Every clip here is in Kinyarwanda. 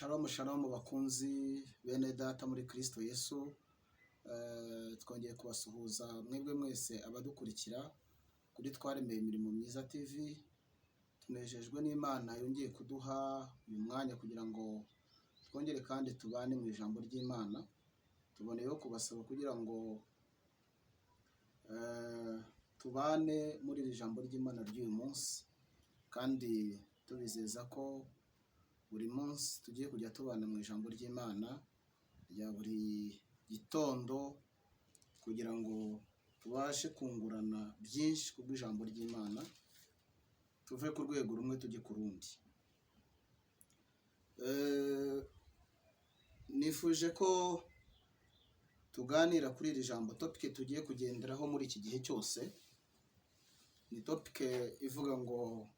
Shalom shalom bakunzi bene data muri Kristo Yesu. Twongeye kubasuhuza mwebwe mwese abadukurikira kuri Twaremeye Imirimo Myiza TV. Tunejejwe n'Imana yongeye kuduha uyu mwanya kugira ngo twongere kandi tubane mu ijambo ry'Imana. Tuboneyeho kubasaba kugira ngo tubane muri iri jambo ry'Imana ry'uyu munsi, kandi tubizeza ko buri munsi tugiye kujya tubana mu ijambo ry'Imana rya buri gitondo, kugira ngo tubashe kungurana byinshi kubw'ijambo ry'Imana, tuve ku rwego rumwe tujye ku rundi. Nifuje ko tuganira kuri iri jambo. Topic tugiye kugenderaho muri iki gihe cyose ni topic ivuga ngo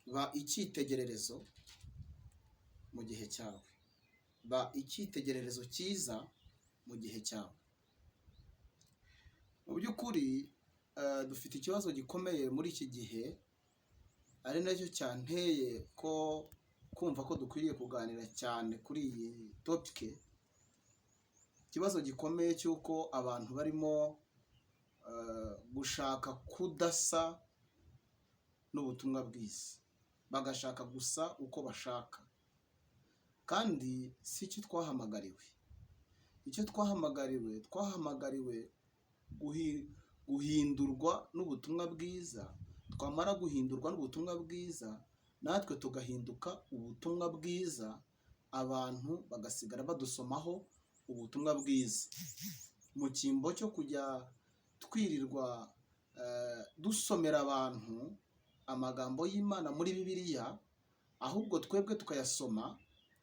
ba icyitegererezo mu gihe cyawe, ba icyitegererezo cyiza mu gihe cyawe. Mu by'ukuri dufite ikibazo gikomeye muri iki gihe, ari nacyo cyanteye ko kumva ko dukwiriye kuganira cyane kuri iyi topic. Ikibazo gikomeye cy'uko abantu barimo gushaka kudasa n'ubutumwa bwiza, bagashaka gusa uko bashaka, kandi si cyo twahamagariwe. Icyo twahamagariwe, twahamagariwe guhindurwa n'ubutumwa bwiza. Twamara guhindurwa n'ubutumwa bwiza, natwe tugahinduka ubutumwa bwiza, abantu bagasigara badusomaho ubutumwa bwiza, mu cyimbo cyo kujya twirirwa dusomera abantu amagambo y'Imana muri Bibiliya, ahubwo twebwe tukayasoma.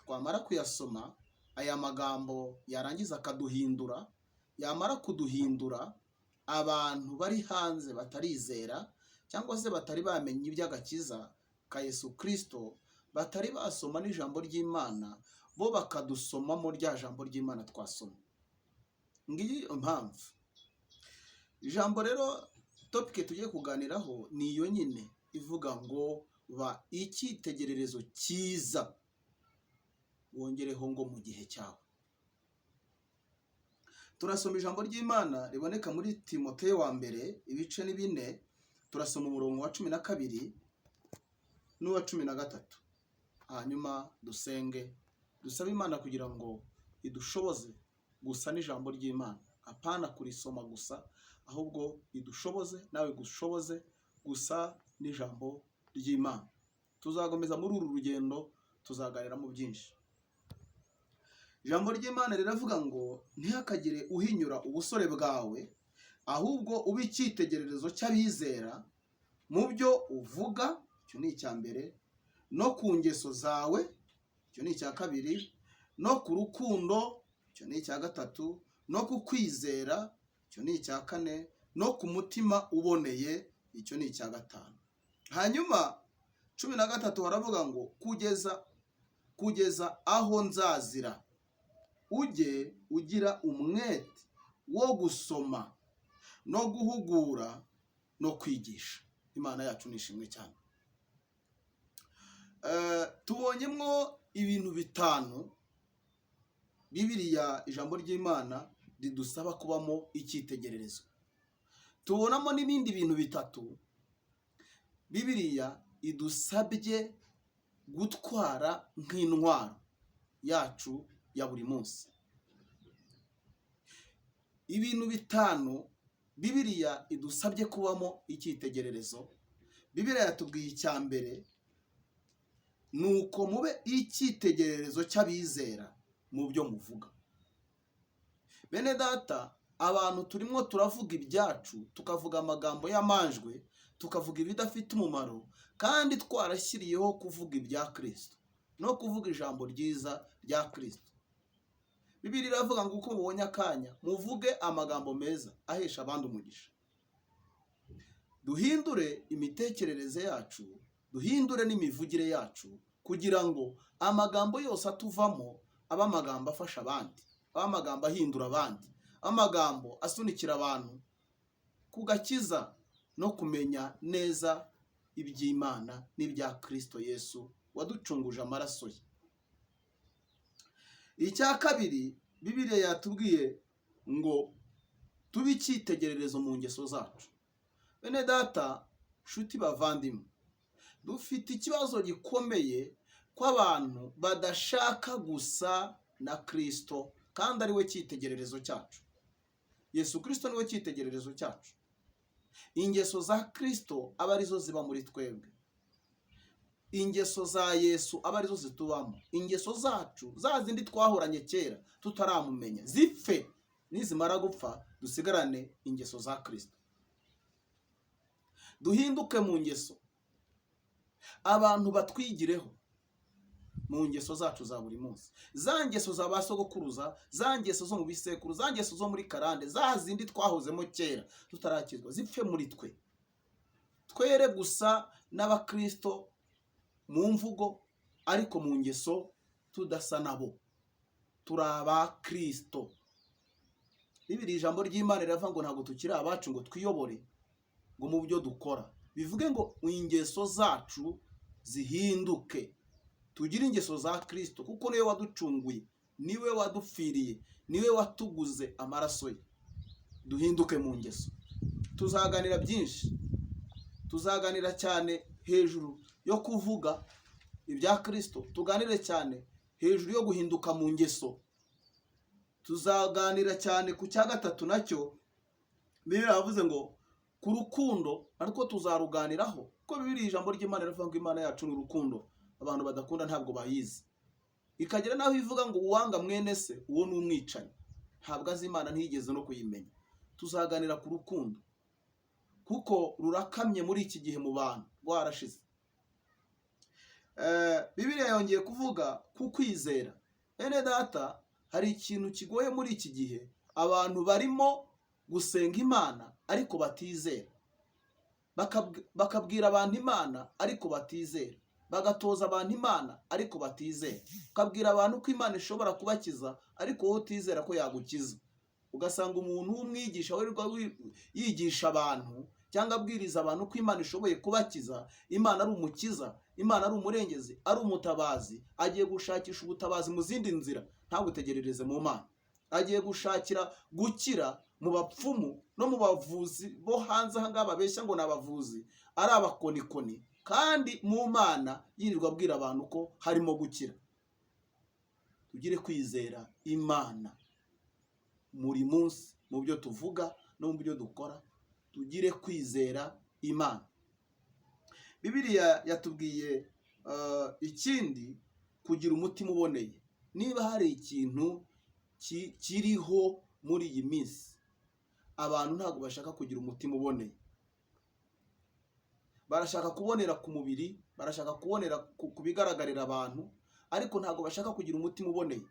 Twamara kuyasoma, aya magambo yarangiza akaduhindura. Yamara kuduhindura, abantu bari hanze batarizera cyangwa se batari bamenya iby'agakiza ka Yesu Kirisito, batari basoma n'ijambo ry'Imana, bo bakadusomamo rya jambo ry'Imana twasoma. Ngiyi impamvu ijambo rero, topic tugiye kuganiraho ni iyo nyine ivuga ngo ba icyitegererezo cyiza, wongereho ngo mu gihe cyawe. Turasoma ijambo ry'Imana riboneka muri Timoteyo wa mbere, ibice ni 4. Turasoma umurongo wa 12 n'uwa 13, hanyuma dusenge, dusabe Imana kugira ngo idushoboze gusa n'ijambo ry'Imana, apana kurisoma gusa, ahubwo idushoboze, nawe gushoboze gusa n'ijambo ry'Imana. Tuzakomeza muri uru rugendo, tuzaganiramo byinshi. Ijambo ry'Imana riravuga ngo ntihakagire uhinyura ubusore bwawe, ahubwo ube icyitegererezo cy'abizera mu byo uvuga, icyo ni icya mbere, no ku ngeso zawe, icyo ni icya kabiri, no ku rukundo, icyo ni icya gatatu, no ku kwizera, icyo ni icya kane, no ku mutima uboneye, icyo ni icya gatanu. Hanyuma 13 baravuga ngo kugeza aho nzazira, ujye ugira umwete wo gusoma no guhugura no kwigisha. Imana yacu ni ishimwe cyane. Tubonyemo ibintu bitanu Bibiliya, ijambo ry'Imana, ridusaba kubamo icyitegererezo. Tubonamo n'ibindi bintu bitatu Bibiliya idusabye gutwara nk'intwaro yacu ya buri munsi. Ibintu bitanu Bibiliya idusabye kubamo icyitegererezo. Bibiliya yatubwiye icya mbere ni uko mube icyitegererezo cy'abizera mu byo muvuga. Bene data, abantu turimo turavuga ibyacu, tukavuga amagambo y'amanjwe, tukavuga ibidafite umumaro, kandi twarashyiriyeho kuvuga ibya Kirisito no kuvuga ijambo ryiza rya Kirisito. Bibiliya iravuga ngo uko mubonye akanya, muvuge amagambo meza ahesha abandi umugisha. Duhindure imitekerereze yacu, duhindure n'imivugire yacu, kugira ngo amagambo yose atuvamo abe amagambo afasha abandi, abe amagambo ahindura abandi, abe amagambo asunikira abantu ku gakiza no kumenya neza iby'Imana n'ibya Kirisito Yesu waducunguje amaraso ye. Icya kabiri, Bibiliya yatubwiye ngo tube icyitegererezo mu ngeso zacu. Bene data, nshuti bavandimwe, dufite ikibazo gikomeye ko abantu badashaka gusa na Kirisito kandi ari we cyitegererezo cyacu. Yesu Kirisito niwe cyitegererezo cyacu. Ingeso za Kirisito aba arizo ziba muri twebwe, ingeso za Yesu aba arizo zitubamo. Ingeso zacu za zindi twahoranye kera tutaramumenya zipfe, nizimara gupfa dusigarane ingeso za Kirisito. Duhinduke mu ngeso, abantu batwigireho mu ngeso zacu za buri munsi, za ngeso za ba sogokuruza, za ngeso zo mu bisekuru, za ngeso zo muri karande, za zindi twahozemo kera tutarakizwa, zipfe muri twe. Twere gusa n'abakirisito mu mvugo, ariko mu ngeso tudasa nabo. Turi abakirisito. Bibiri, ijambo ry'Imana riravuga ngo ntabwo tukiri abacu ngo twiyobore ngo mu byo dukora. Bivuge ngo ingeso zacu zihinduke, tugire ingeso za Kirisito, kuko niwe waducunguye, niwe wadupfiriye, niwe watuguze amaraso ye. Duhinduke mu ngeso. Tuzaganira byinshi, tuzaganira cyane hejuru yo kuvuga ibya Kirisito, tuganire cyane hejuru yo guhinduka mu ngeso. Tuzaganira cyane ku cya gatatu nacyo Bibiliya yavuze ngo ku rukundo, ariko tuzaruganiraho kuko Bibiliya, ijambo ry'Imana rivuga ngo Imana yacu ni urukundo, abantu badakunda ntabwo bayizi. Ikagera n'aho ivuga ngo uwanga mwene se uwo ni umwicanyi, ntabwo azi Imana, ntiyigeze no kuyimenya. Tuzaganira ku rukundo kuko rurakamye muri iki gihe mu bantu, rwarashize. Bibiliya yongeye kuvuga ku kwizera. Bene data, hari ikintu kigoye muri iki gihe, abantu barimo gusenga Imana ariko batizera, bakabwira abantu Imana ariko batizera, bagatoza abantu Imana ariko batizera, ukabwira abantu ko Imana ishobora kubakiza ariko wowe utizera ko yagukiza. Ugasanga umuntu w'umwigisha wirirwa yigisha abantu cyangwa abwiriza abantu ko Imana ishoboye kubakiza, Imana ari umukiza, Imana ari umurengezi, ari umutabazi, agiye gushakisha ubutabazi mu zindi nzira, ntabutegerereze mu Mana. Agiye gushakira gukira mu bapfumu no mu bavuzi bo hanze aha ngaha babeshya ngo ni abavuzi, ari abakonikoni, kandi mu Mana yirirwa abwira abantu ko harimo gukira. Tugire kwizera Imana buri munsi mu byo tuvuga no mu byo dukora, tugire kwizera Imana. Bibiliya yatubwiye ikindi, kugira umutima uboneye. Niba hari ikintu kiriho muri iyi minsi, abantu ntabwo bashaka kugira umutima uboneye. Barashaka kubonera ku mubiri, barashaka kubonera ku bigaragarira abantu, ariko ntabwo bashaka kugira umutima uboneye.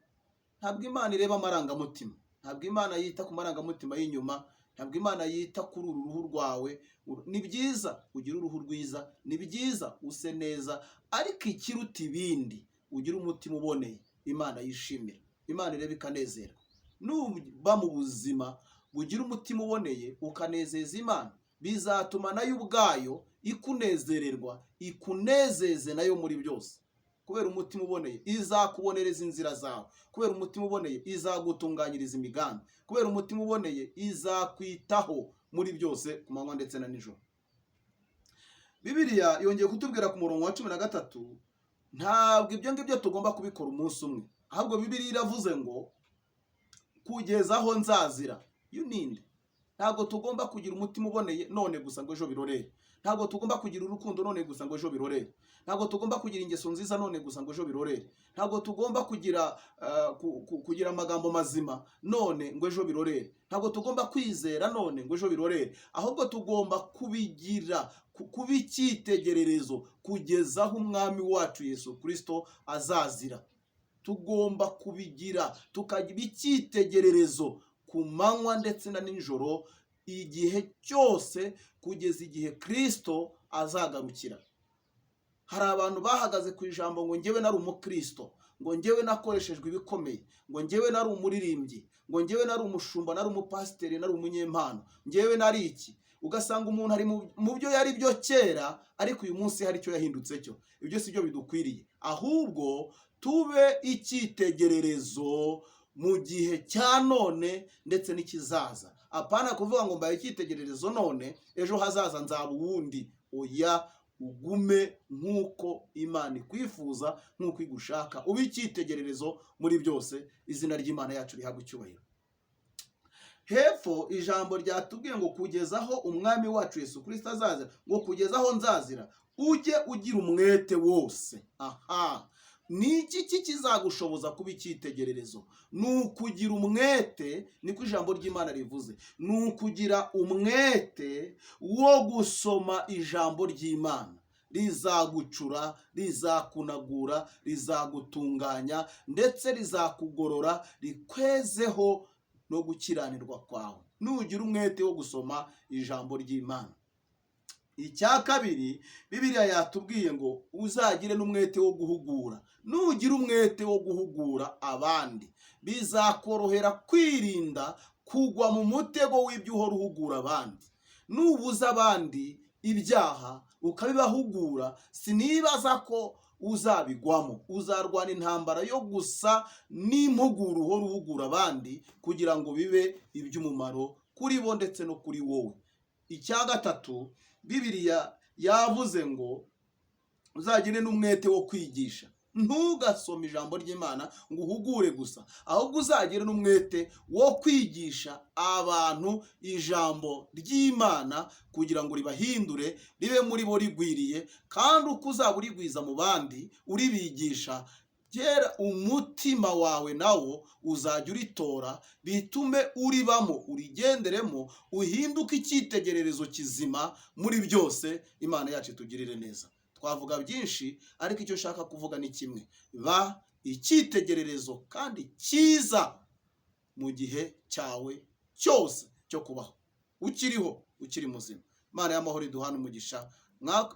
Ntabwo Imana ireba amarangamutima, ntabwo Imana yita ku marangamutima y'inyuma, ntabwo Imana yita kuri uru ruhu rwawe. Ni byiza ugire uruhu rwiza, ni byiza use neza, ariko ikiruta ibindi ugire umutima uboneye Imana yishimira, Imana ireba ikanezerwa. Nuba mu buzima bugira umutima uboneye ukanezeza Imana, bizatuma nayo ubwayo ikunezererwa, ikunezeze nayo muri byose. Kubera umutima uboneye izakubonereza inzira zawe, kubera umutima uboneye izagutunganyiriza imigambi, kubera umutima uboneye izakwitaho muri byose ku manywa ndetse na nijoro. Bibiliya yongeye kutubwira ku murongo wa 13, ntabwo ibyo ngibyo tugomba kubikora umunsi umwe, ahubwo Bibiliya iravuze ngo kugeza aho nzazira. You need. Ntabwo tugomba kugira umutima uboneye none gusa ngo ejo birorere. Ntabwo tugomba kugira urukundo none gusa ngo ejo birorere. Ntabwo tugomba kugira ingeso nziza none gusa ngo ejo birorere. Ntabwo tugomba kugira amagambo mazima none ngo ejo birorere. Ntabwo tugomba kwizera none ngo ejo birorere. Ahubwo tugomba kubigira kuba icyitegererezo kugeza aho Umwami wacu Yesu Kristo azazira. Tugomba kubigira tukagira icyitegererezo ku manywa ndetse na nijoro, igihe cyose kugeza igihe Kristo azagarukira. Hari abantu bahagaze ku ijambo ngo njyewe nari umukristo, ngo njyewe nakoreshejwe ibikomeye, ngo njyewe nari umuririmbyi, ngo njyewe nari umushumba, nari umupasiteri, nari umunyempano, njyewe nari iki. Ugasanga umuntu ari mu byo yari byo kera, ariko uyu munsi hari icyo yahindutse cyo. Ibyo si byo bidukwiriye, ahubwo tube icyitegererezo mu gihe cya none ndetse n'ikizaza. Apana kuvuga ngo mbaye icyitegererezo none, ejo hazaza nzaba uwundi. Oya, ugume nk'uko Imana ikwifuza, nk'uko igushaka, ube icyitegererezo muri byose. Izina ry'Imana yacu rihabwa icyubahiro. Hepfo ijambo ryatubwiye ngo kugeza aho Umwami wacu Yesu Kirisito azazira, ngo kugeza aho nzazira, ujye ugira umwete wose. Aha ni iki kizagushoboza kuba icyitegererezo? Ni ukugira umwete, niko ijambo ry'Imana rivuze. Ni ukugira umwete wo gusoma ijambo ry'Imana. Rizagucura, rizakunagura, rizagutunganya, ndetse rizakugorora, rikwezeho no gukiranirwa kwawe, nugira umwete wo gusoma ijambo ry'Imana. Icya kabiri, Bibiliya yatubwiye ngo uzagire n'umwete wo guhugura. Nugira umwete wo guhugura abandi, bizakorohera kwirinda kugwa mu mutego w'ibyo uhora uhugura abandi. Nubuza abandi ibyaha ukabibahugura, sinibaza ko uzabigwamo. Uzarwana intambara yo gusa n'impuguro uhora uhugura abandi, kugira ngo bibe iby'umumaro kuri bo ndetse no kuri wowe. Icya gatatu, Bibiliya yavuze ngo uzagire n'umwete wo kwigisha. Ntugasome ijambo ry'Imana ngo uhugure gusa, ahubwo uzagire n'umwete wo kwigisha abantu ijambo ry'Imana, kugira ngo ribahindure, ribe muri bo rigwiriye. Kandi uko uzaba urigwiza mu bandi, uribigisha, kera umutima wawe nawo uzajya uritora, bitume uribamo, urigenderemo, uhinduke icyitegererezo kizima muri byose. Imana yacu itugirire neza. Twavuga byinshi, ariko icyo nshaka kuvuga ni kimwe: ba icyitegererezo kandi cyiza mu gihe cyawe cyose cyo kubaho, ukiriho, ukiri muzima. Imana y'amahoro iduhane umugisha.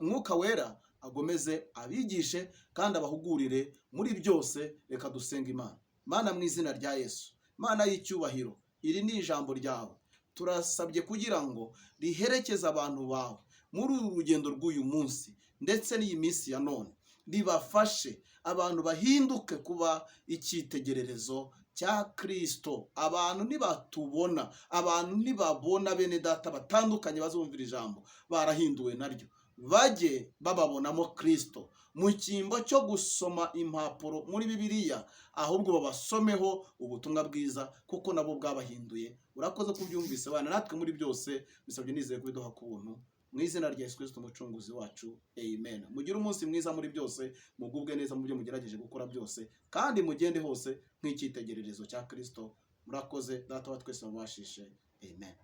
Mwuka Wera agomeze abigishe kandi abahugurire muri byose. Reka dusenga Imana. Mana, mu izina rya Yesu, Mana y'icyubahiro, iri ni ijambo ryawe. Turasabye kugira ngo riherekeze abantu bawe muri uru rugendo rw'uyu munsi ndetse n'iyi minsi ya none, ribafashe abantu bahinduke kuba icyitegererezo cya Kirisito. Abantu nibatubona, abantu nibabona bene data batandukanye bazumvira ijambo barahinduwe naryo, bajye bababonamo Kirisito mu cyimbo cyo gusoma impapuro muri Bibiliya, ahubwo babasomeho ubutumwa bwiza, kuko nabo bwabahinduye. Urakoze ko ubyumvise bana natwe muri byose. Bisabye nizeye kubiduha ku buntu, mu izina rya Yesu Kristo Umucunguzi wacu, amen. Mugire umunsi mwiza muri byose, mugubwe neza mu byo mugerageje gukora byose, kandi mugende hose nk'icyitegererezo cya Kristo. Murakoze. Data wa twese mubashishe, amen.